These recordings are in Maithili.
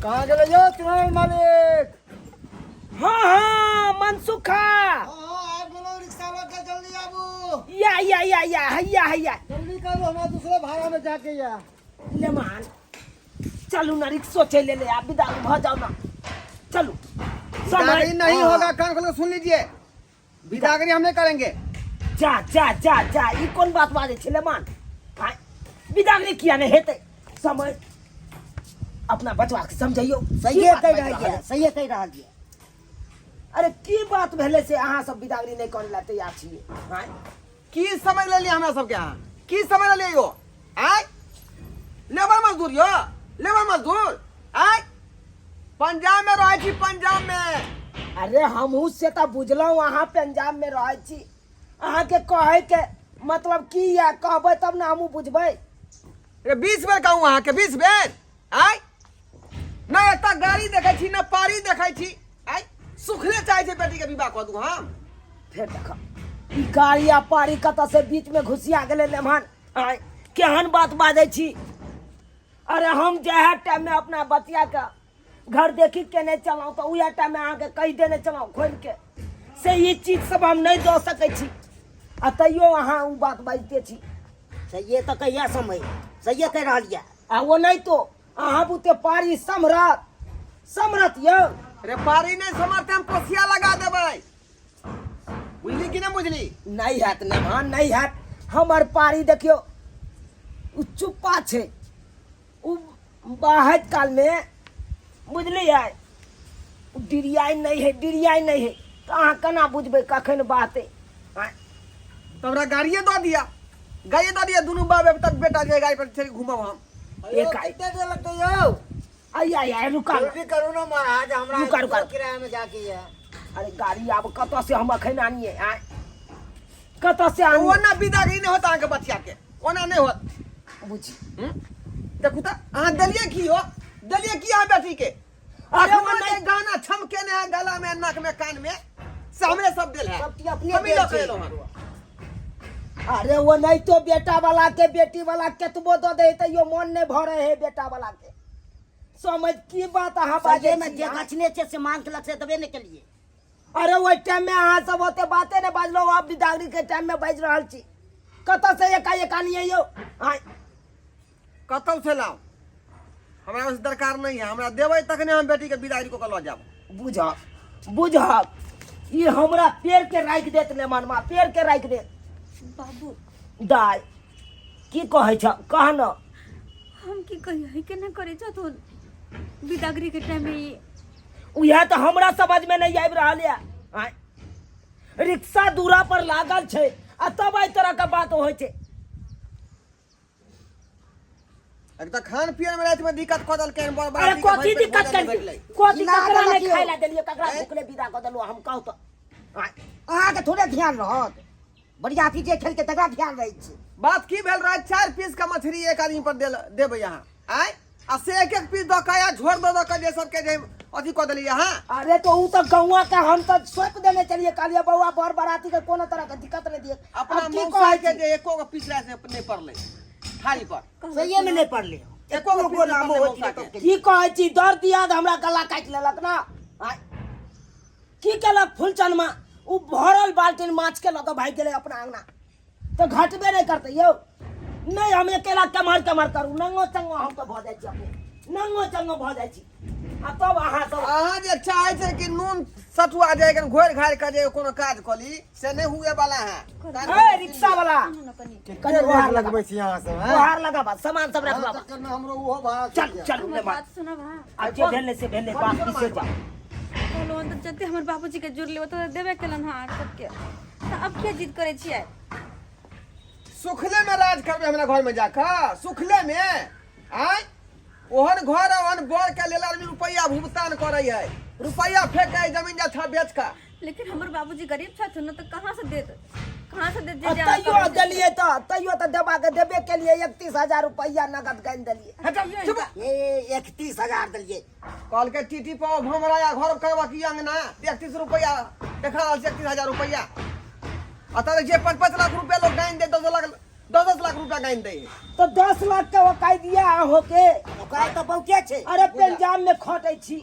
कहाँ गेलै यौ चुनाव मालिक? हाँ हाँ मनसुखा। हाँ हाँ, आबि गेलहुँ रिक्शा लऽ के, जल्दी आबू। या या या या, हैया हैया। जल्दी करू, हमरा दूसरे भाड़ा में जाके या। लेमान चलू ना, रिक्शो चलि एलै, आब विदा भऽ जाउ ना, चलू। बिदागरी नहीं होगा, कान खोल के सुन लीजिए, बिदागरी हम नहीं करेंगे। जा जा जा जा, ई कोन बात बाजै छै लेमान? आँय, बिदागरी किया नहि हेतै? समय अपना बचवा के समझैयौ। सहिए की बात कहि बाजि रहल रहल यऽ, सहिए कहि रहल यऽ। अरे की बात भेलै से अहाँ सब बिदागरी नहि करै लए तैयार छियै? आँय, की समझ लेलियै हमरा सबके अहाँ? की समझ लेलियै यौ? आँय, लेबर मजदूर यौ, लेबर मजदूर। आँय, पंजाब में रहै छी, पंजाब में। अरे हमहूँ से तऽ बुझलहुँ अहाँ पंजाब में रहै छी। अहाँके कहैके मतलब की यऽ, कहबै तब ने हमहूँ बुझबै। रे 20 बेर कहूँ अहाँके, 20 बेर। आँय, नहि एतऽ गाड़ी देखै छी, न पारी देखै छी। आँय, सुखले चाहै छै बेटीके विवाह कऽ दू हम। फेर देख, ई गाड़ी आ पारी कतऽ से बीच में घुसिया गेलै मेहमान? आँय, केहन बात बाजै छी? अरे हम जएह टाइम में अपना बतिया के घर देखी केने चलहुँ तऽ उएह टाइम में अहाँके कहि देने चलहुँ खोलि के से ई चीज सब हम नहि दऽ सकै छी, आ तैयो अहाँ ओ बात बाजिते छी। सहिए तऽ कहिया समय सहिए कहि रहल यऽ। आ ओ नहि तो अहाँ बुते पारी सम्हरत? सम्हरत यौ? रे पारी नहि सम्हरतै, हम पोसिया लगा देबै, बुझली कि नहि बुझली? नहि हैत नेमान, नहि हैत। हमर पारी देखियौ, ओ चुप्पा छै, ओ बाहैत कालमे बुझलियै ओ डिरियाइ नहि है, डिरियाइ नहि है, तऽ अहाँ केना बुझबै कखन बाहतै? आँय? तऽ हमरा गाड़िए दऽ दिअ, गाड़िए दऽ दिअ, दुनू बाप तब बेटा जे गाड़ी पर चढ़ि घूमब हम। अयो, एक आइ- कते देर लगतै यौ? आइ आइ आइ, रुका। जल्दी करू ना महाराज, हमरा रुका, रुका। किराया में जाके ये। अरे गाड़ी आब कतऽ से हम अखन आनिए? आँय, कतऽ से आनिए? ओना विदागरी नहि होत अहाँके बचिया के, ओना नहि होत। बुझी। हम्म? देखू तऽ अहाँ देलियै की हो, देलियै की अहाँ बेटी के? अरे अखनो ओ जे नहि- गाना छमकेने है गला में, नाक में, कान में, से हमरे सब देल है। सब चीज अपने हमही देल लऽ के छै। एलहुँ हन। अरे वो नहीं तो बेटा वाला के बेटी वाला केतबो दऽ दे तैयो मन नहीं भरे है बेटा वाला के। समझ की बात अहाँ बाजै सहिए में छी, जे अहाँ? गछने छै से मांग केलक से देबे नहि केलियै। अरे ओहि टाइम में अहाँ सब ओते बाते नहीं बाजलहुँ, आब बिदागरी के टाइम में बाजि रहल छी। कतऽ से एकाएक आनियै यौ? आँय? कतौ से लाउ, हमरा ओहिसँ दरकार नहीं है। हमरा देबै तखने हम बेटीके बिदागरी कऽ के लऽ जायब। बुझब बुझब, ई हमरा पेड़ के राखि देत ने मनमा, पेड़ के राखि देत। बाबू। दाय, की कहै छ, कह न। हम की कहियै, केना करै छथुन बिदागरी के टाइम में ई? उएह तऽ हमरा समझ में नहीं आबि रहल यऽ। आँय, रिक्शा दूरा पर लागल छै आ तब एहि तरह के बात होइ छै। एक तऽ खान पियन में राति में दिक्कत कऽ देलकै हन, बड़ अरे बाराती के कथी भरि पेट दिक्कत भोजन नहि केलकै? भेटलै। कथी ना ककरा नहि देलक यौ। खाय लए देलियै, ककरा ऐं? भुखले विदा कऽ देलहुँ हम, कहू तऽ? आँय, अहाँके थोड़े ध्यान रहत, बरियाती जे खेलकै तकरा ध्यान रहै छै। बात की भेल रहै? 4 पीस के मछली एक आदमी पर देबै अहाँ, आँय, आ से एक एक पीस दऽ के आ झोर दऽ दऽ के जे सबके जे अथी कऽ देलियै अहाँ। अरे तो ऊ तऽ गौआ के हम तऽ सौंप देने चलिए, कहलिए बौआ बर बराती के कोनो तरह के दिक्कत नहीं दिए। अपना अब की मौसा कहै के छी? जे एको गो पीस नहि पड़लै थारी पर। सहिए में नहीं पड़लै। एको गो एको पीस गो नहि नामो पड़लै होइत मौसा रहै के। की कहै छी, दर्द दियाद हमरा गला काटि लेलक ना। आँय, की केलक फूलचनमा? उ भरल बाल्टीन माछ के लऽ कऽ भागि गेलै अपना अंगना, तऽ घटबे नहि करतै यौ। नहि हम अकेला केम्हर केम्हर करू, नंगो चंगो हम तऽ भऽ जाइ छी, अपने नंगो चंगो भऽ जाइ छी, आ तब अहाँ सब अहाँ जे चाहै छै कि नून सतुआ जाय कन घोरि घारि कऽ जे कोनो काज कऽ ली, से नहि हुए वाला है। ए रिक्शा वाला, सुनू ने कनी। कनी लेट लगबै छी अहाँ सब, हैं? गोहार लगाबा, सामान सब अहाँ रखबा। चक्कर में हमरो ओहो भाड़ा चल छूटि चल हमर ले बात बात सुनब? हाँ, आ जे भेलै से भेलै, बात बिसरि जाओ। कहलहुँ हन तऽ जते हमर बाबूजी के जुड़ले ओतऽ तऽ देबे केलनि हँ अहाँ सबके, तऽ अब किया जिद करै छियै? सुखले में राज करबै हमरा घर में जाकऽ सुखले में? आँय, ओहन घर आ ओहन बर के लेल आदमी रुपैआ भुगतान करै है, रुपैआ फेंक है जमीन जथा बेच कऽ। लेकिन हमर बाबूजी गरीब छथुन ने, तऽ कहाँ से देत, कहाँ से देत जे आ जे अहाँ तैयो कहबै से देलियै तऽ तैयो तऽ देबा के देबे केलियै, 31,000 रुपैआ नगद गानि देलियै। हट, चुप। ए 31,000 देलियै। कहलकै टीटी पर भमरा या घर करबा की अंगना, 31 रुपैआ देखा रहल छै, 31,000 रुपैआ। आ तब जे 5-5 लाख रुपया लोग गानि दे, 10 लाख 10-10 लाख रुपया गानि दै है। तऽ 10 लाख के ओकाय दिया अहोके। ओकरा तऽ बहुते छै। अरे पंजाब में खटै छी,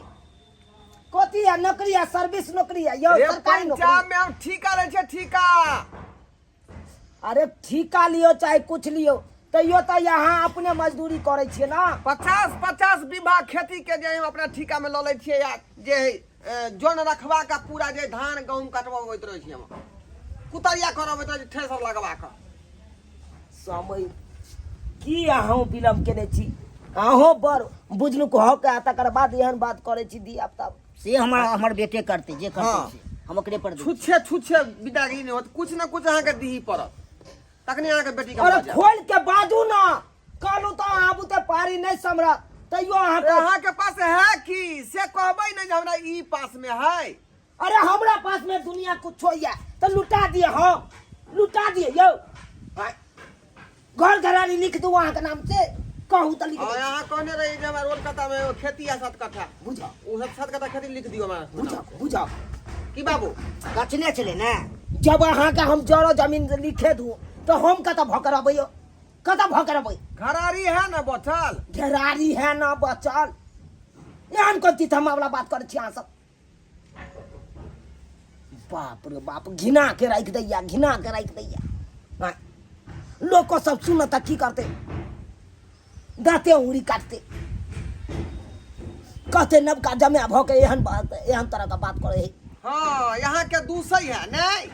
कथी है नौकरी है? सर्विस नौकरी है यौ? रे सरकारी पंजाब नौकरी। में हम ठीका लै छियै, ठीका। अरे ठीका लियो चाहे कुछ लियो, तैयो तऽ यहाँ अपने मजदूरी करै छियै ना। 50-50 बीघा खेती के जे हम अपना ठीका में लऽ लै छियै, या जे है, जन रखवा का पूरा जे धान गहूम कटवाबैत रहै छियै, हम कुतरिया करबैत रहै छी, थ्रेसर लगवा कऽ। समय की अहूँ विलम्ब केने छी? अहूँ बड़ बुझनुक हो के तकर बाद एहन बात करै छी धिया पुता। से हमरा हमर बेटे करतै जे करतै। हाँ। से हम ओकरे पर दै छियै। छुच्छे छुच्छे विदागरी नहि होत, कुछ न कुछ अहाँके दिही पड़त, तखने अहाँके बेटी के अरे मजा। खोल के बाजू ना, कहलू तऽ अहाँ बुते पारी नहि समरत, तैयो अहाँ अहाँके पास है की से कहबै नहि जे हमरा ई पास में है। अरे हमरा पास में दुनिया कुछो या तऽ लुटा दिए, हम लुटा दिए यौ। आँय, घर घरारी लिख दू अहाँके नाम से, कहू तऽ लिख और दू। अहाँ कहने रही जे हमरा कोलकाता में खेती है 7 कट्ठा। बुझा। ओ सब 7 कट्ठा खेती लिख दियौ हमरा। बुझा बुझा। की बाबू? गछने छलै ने। जब अहाँके हम जरो जमीन लिखे दू तऽ हम कतऽ भऽ के रहबै यौ? कतऽ भऽ के रहबै? घरारी है ना बचल? घेरारी है ना बचल। एहन कोन चीज हम वाला बात करै छी अहाँ सब? बाप रे बाप, घिना के राखि दैया, घिना के राखि दैया। आँय, लोको सब सुनत तऽ की करतै? दाँते उंगरी काटतै, कहते नवका जमा भऽ के एहन बात, एहन तरह के बात करै है। हाँ, यहाँ के दूसै है नहीं,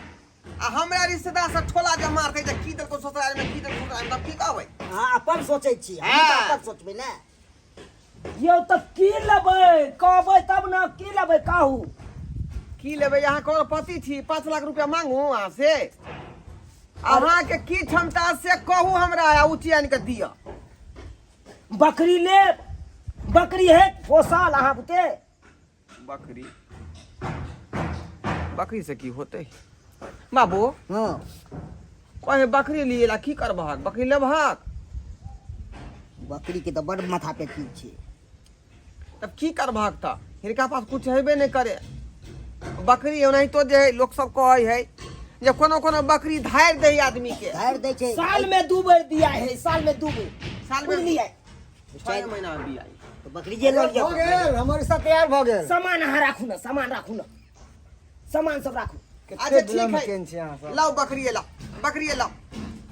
आ हमरा रिश्तेदार सब ठोला जे मारतै जे की देलको ससुराल में, की देलको ससुराल में, तब की कहबै? अहाँ अपन सोचै छी, हम तऽ हाँ। अपन सोचबै ने। यौ, तऽ की लेबै? कहबै तब ने की लेबै, कहू। की लेबै? अहाँ करोड़पति छी, 5 लाख रुपया मांगू अहाँ से? अहाँके की क्षमता से कहू हमरा, आ उ चीज आनि कऽ दिअ। बकरी लेब? बकरी है पोसल अहाँ बुते? बकरी, बकरी से की होतै बाबू? हँ। कहे बकरी लिए ला की करबहक? बकरी लेबहक? बकरीके तऽ बड्ड माथा पे चीज छै। तब की करबहक? तऽ हिनका पास कुछ हेबे नहि करे। बकरी ओनाहितो जे है, लोक सब कहै है जे कोनो कोनो बकरी धारि दै है आदमी के। धारि दै छै। साल में 2 बेर दिया है, साल में 2 बेर। साल में बुझलियै? 6 महीना में बियाई। तऽ बकरी जे लऽ लिअ। भऽ गेल, हमर हिस्सा तैयार भऽ गेल। सामान अहाँ राखू ने, सामान राखू ने, सामान सब राखू। अच्छा। कते ठीक विलम्ब है। केने छी अहाँ सब? लाउ बकरी, लाउ बकरी, लाउ।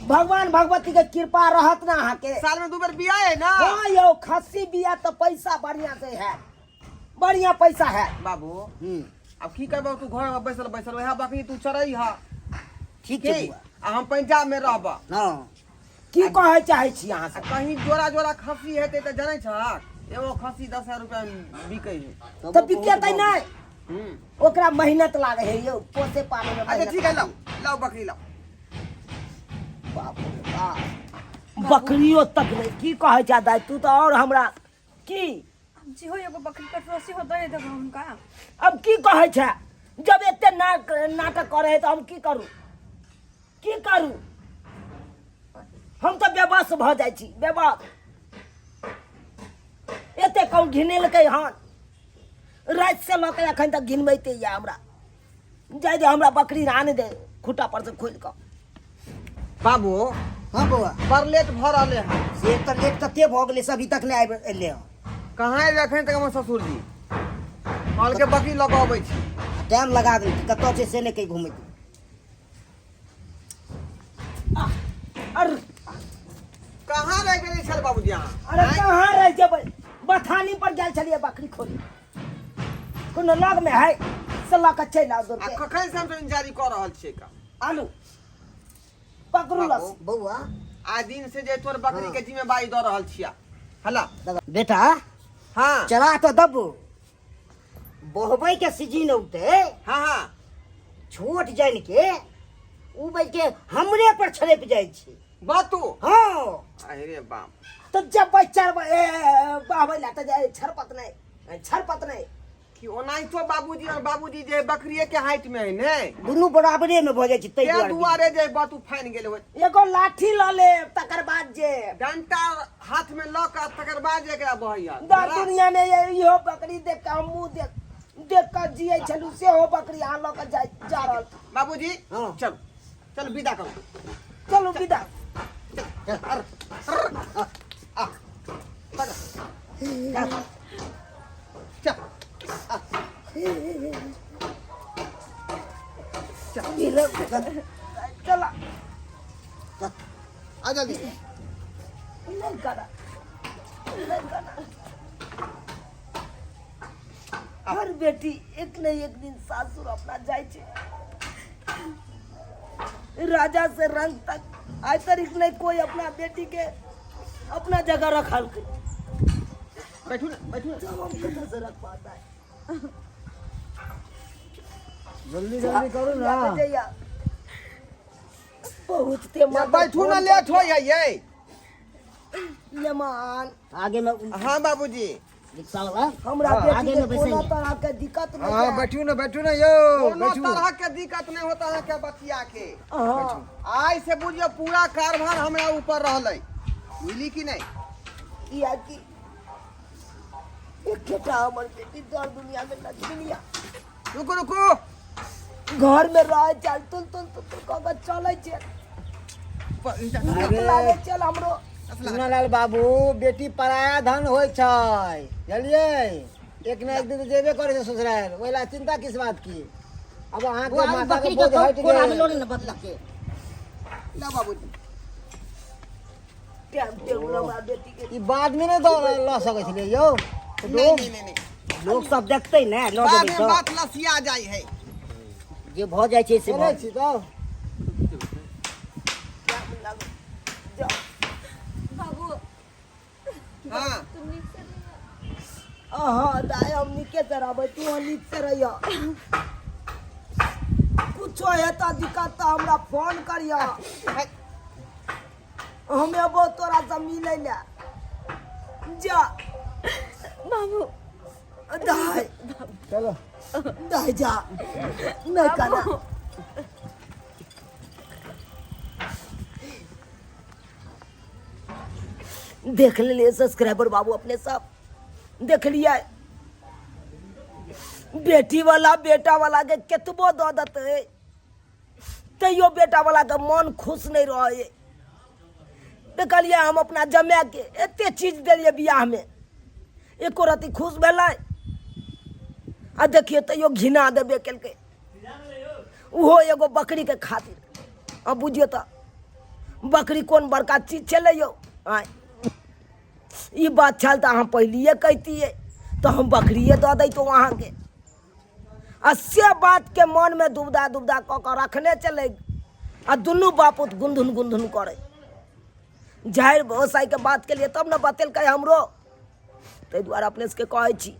भगवान भगवती के कृपा रहत ना अहाँके। साल में 2 बेर बिया है ना? हाँ यौ, खस्सी बिया तऽ पैसा बढ़िया से है, बढ़िया पैसा है। बाबू। हूँ। अब की करबह तू घर में बैसल बैसल? वएह बकरी तू चरई हा। ठीक छै की बौआ। आ हम पंजाब में रहब। हँ। की कहै चाहै छी अहाँ आ सब? कहीं जोड़ा जोड़ा खस्सी हेतै तऽ जनै छहक, एगो खस्सी 10,000 रुपया में बिकै है। तबो तऽ बहुत बिकेतै भऽ नहि। हम्म। ओकरा मेहनत लागै है यौ, पोसे पाले में अच्छा। मेहनत। ठीक है, लाओ लाओ बकरी लाओ। बाप रे बाप, बकरियो तक नहि। की कहै छै दाइ तू तऽ आओर हमरा की? अब जे हो, एगो बकरी कटरो हो दे देबो हुनका। अब की कहै छै? जब एते नाटक करे है तऽ हम की करू, की करू? हम तऽ बेबस भऽ जाइ छी, बेबस। एते कहूँ घिनेलकै हन, राति से लऽ के एखन तक घिनबैते यऽ हमरा। जाय दे हमरा, बकरी आने दे खूटा पर से खोलि कऽ। बाबू। हँ बौआ। बड़ लेट भऽ रहले हन। से तऽ लेट कते भऽ गेलै से अभी तक नहि आबि एलै हँ। कहाँ एलै एखन तक हमर ससुर जी? कहलकै बकरी लऽ कऽ अबै छी। टाइम लगा देलकै, कतऽ छै से नहि कहीं घुमैत। अरे। कहाँ रहि गेलै छल बाबूजी अहाँ? अरे कहाँ रहि जेबै? बथानी पर गेल छलियै बकरी खोली, कोनो लग में है से लऽ कऽ चलि आउ दौड़ आ के। कखन से हम सब इंतजारी कऽ रहल छियै का। आलू पकड़ू बाबू। लस। बौआ। आइ दिन से जे तोर बकरी के जिम्मेवारी दऽ रहल छिया, हला। बेटा। हाँ। चला तऽ दबो, बहबै के सीजन औतै। हाँ हाँ। छोट जानि के उ बैठ के हमरे पर छड़पि जाइ छै। बातू। हँ। अरे बाप। तऽ जब बहबै लए तऽ जाइ, छरपत नहि, छरपत नहि। कि ओनाहितो बाबूजी और बाबूजी जे बकरिए के हाइट में है ने। दुनू बराबरे में भऽ जाइ छै ताहि ताहि दुआरे। दुआरे जे बातू फानि गेल होय। एगो लाठी लऽ लेब, तकर बाद जे डंटा हाथ में लऽ कऽ तकर बाद जे एकरा बहैया। दर दुनिया में ये इहो बकरी देख कऽ हम मुँह देख देख कऽ जियै छलहुँ, सेहो बकरी अहाँ लऽ कऽ जा रहल। बाबूजी। हाँ। चल चल, विदा करू। चलू विदा। अर, अर, आ, आ, पकड़। चल, आ। चल, चला आ जल्दी नहीं करा नहीं करा। हर बेटी एक न एक दिन सासुर अपना जाय छै। राजा से रंग तक आइ तारीख नहीं कोई अपना बेटी के अपना जगह रखल के। बैठू ना, बैठू ना। जब हम कतऽ से रख पाता है। जल्दी जल्दी करू ना। जइया बहुत ते या बैठू ना, लेट हो ये। लेमान आगे में। हाँ बाबूजी। रिक्शा वाला हमरा हाँ, बेटी आगे के में कोनो बैसेंगे। तरह के दिक्कत नहीं हाँ है। बैठू ना, बैठू ना यौ। कोनो बैठू। तरह के दिक्कत नहीं होता है के बचिया के। हाँ। आइ से बुझियो पूरा कारभार हमरा ऊपर रहलै, बुझली कि नहीं? कियाकि एकेटा हमर बेटी दर दुनिया में लक्ष्मी। रुकू रुकू। घर में रह चल तुल तुल तुल तुल कऽ के चलै छै। नीक लागै छल हमरो। चुनालाल बाबू, बेटी पराया धन होइ छै, बुझलियै? एक ने एक दिन जेबे करै छै ससुराल, ओहि ला चिंता किस बात की? अब अहाँके वो माथा के बकरी बोझ के हटि कोना में गेल। लोड़ी न बदलक के। ला बाबूजी। टाइम टेबुल हमरा बेटी के ई बाद में नहि दऽ लऽ सकै छलियै यौ? नहीं नहीं नहीं नहीं। लोग सब देखते ने लऽ बाद देबै में तऽ बात लसिया जाइ है। जे भऽ जाइ छै से चलै भऽ छी तब। टाइम लागल जाओ। बाबू। हाँ। तुम नीक से रहिया। अहाँ दाय, हम नीके से रहबै, तू नीक से रहिह। कुछो हेतऽ दिक्कत तऽ हमरा फोन करिह, हम एबो तोरा से मिलै लए। जा। बाबू। दाय। चलो। दाय, जा, नहि काना। देख लेलियै सब्सक्राइबर बाबू, अपने सब देख लियै, बेटी वाला बेटा वाला के केतबो दऽ देतै तैयो बेटा वाला के मन खुश नहि रहै। देखलियै, हम अपना जमायके एते चीज देलियै बियाहमे, एको रत्ती खुश भेलै? आ देखियौ, तैयो घिना देबे केलकै, ओहो एगो बकरीके खातिर। आ बुझियौ तऽ बकरी कोन बड़का चीज छलै यौ? आँय, ई बात छल तऽ अहाँ पहिलिए कहितियै तऽ हम बकरिए दऽ दैतहुँ अहाँके। आ से बातके मनमे दुविधा दुविधा कऽ कऽ रखने चलै आ दुनू बापूत गुनधुन गुनधुन करै। झाड़ि गोसाइके बात केलियै तब ने बतेलकै हमरो। ताहि दुआरे अपने सबके कहै छी,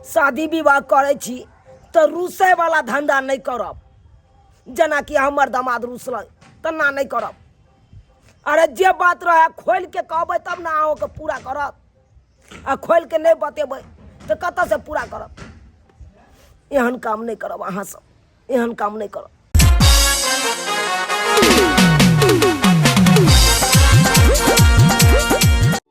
शादी विवाह करै छी तऽ रूसैवला धन्धा नहि करब, जेनाकि हमर दामाद रूसलै तेना नहि करब। अरे, जे बात रहै खोलि के कहबै तब ने अहूँके पूरा करत। आ खोलि के नहि बतेबै तऽ कतऽसँ पूरा करत? एहन काम नहि करब अहाँ सब, एहन काम नहि करब।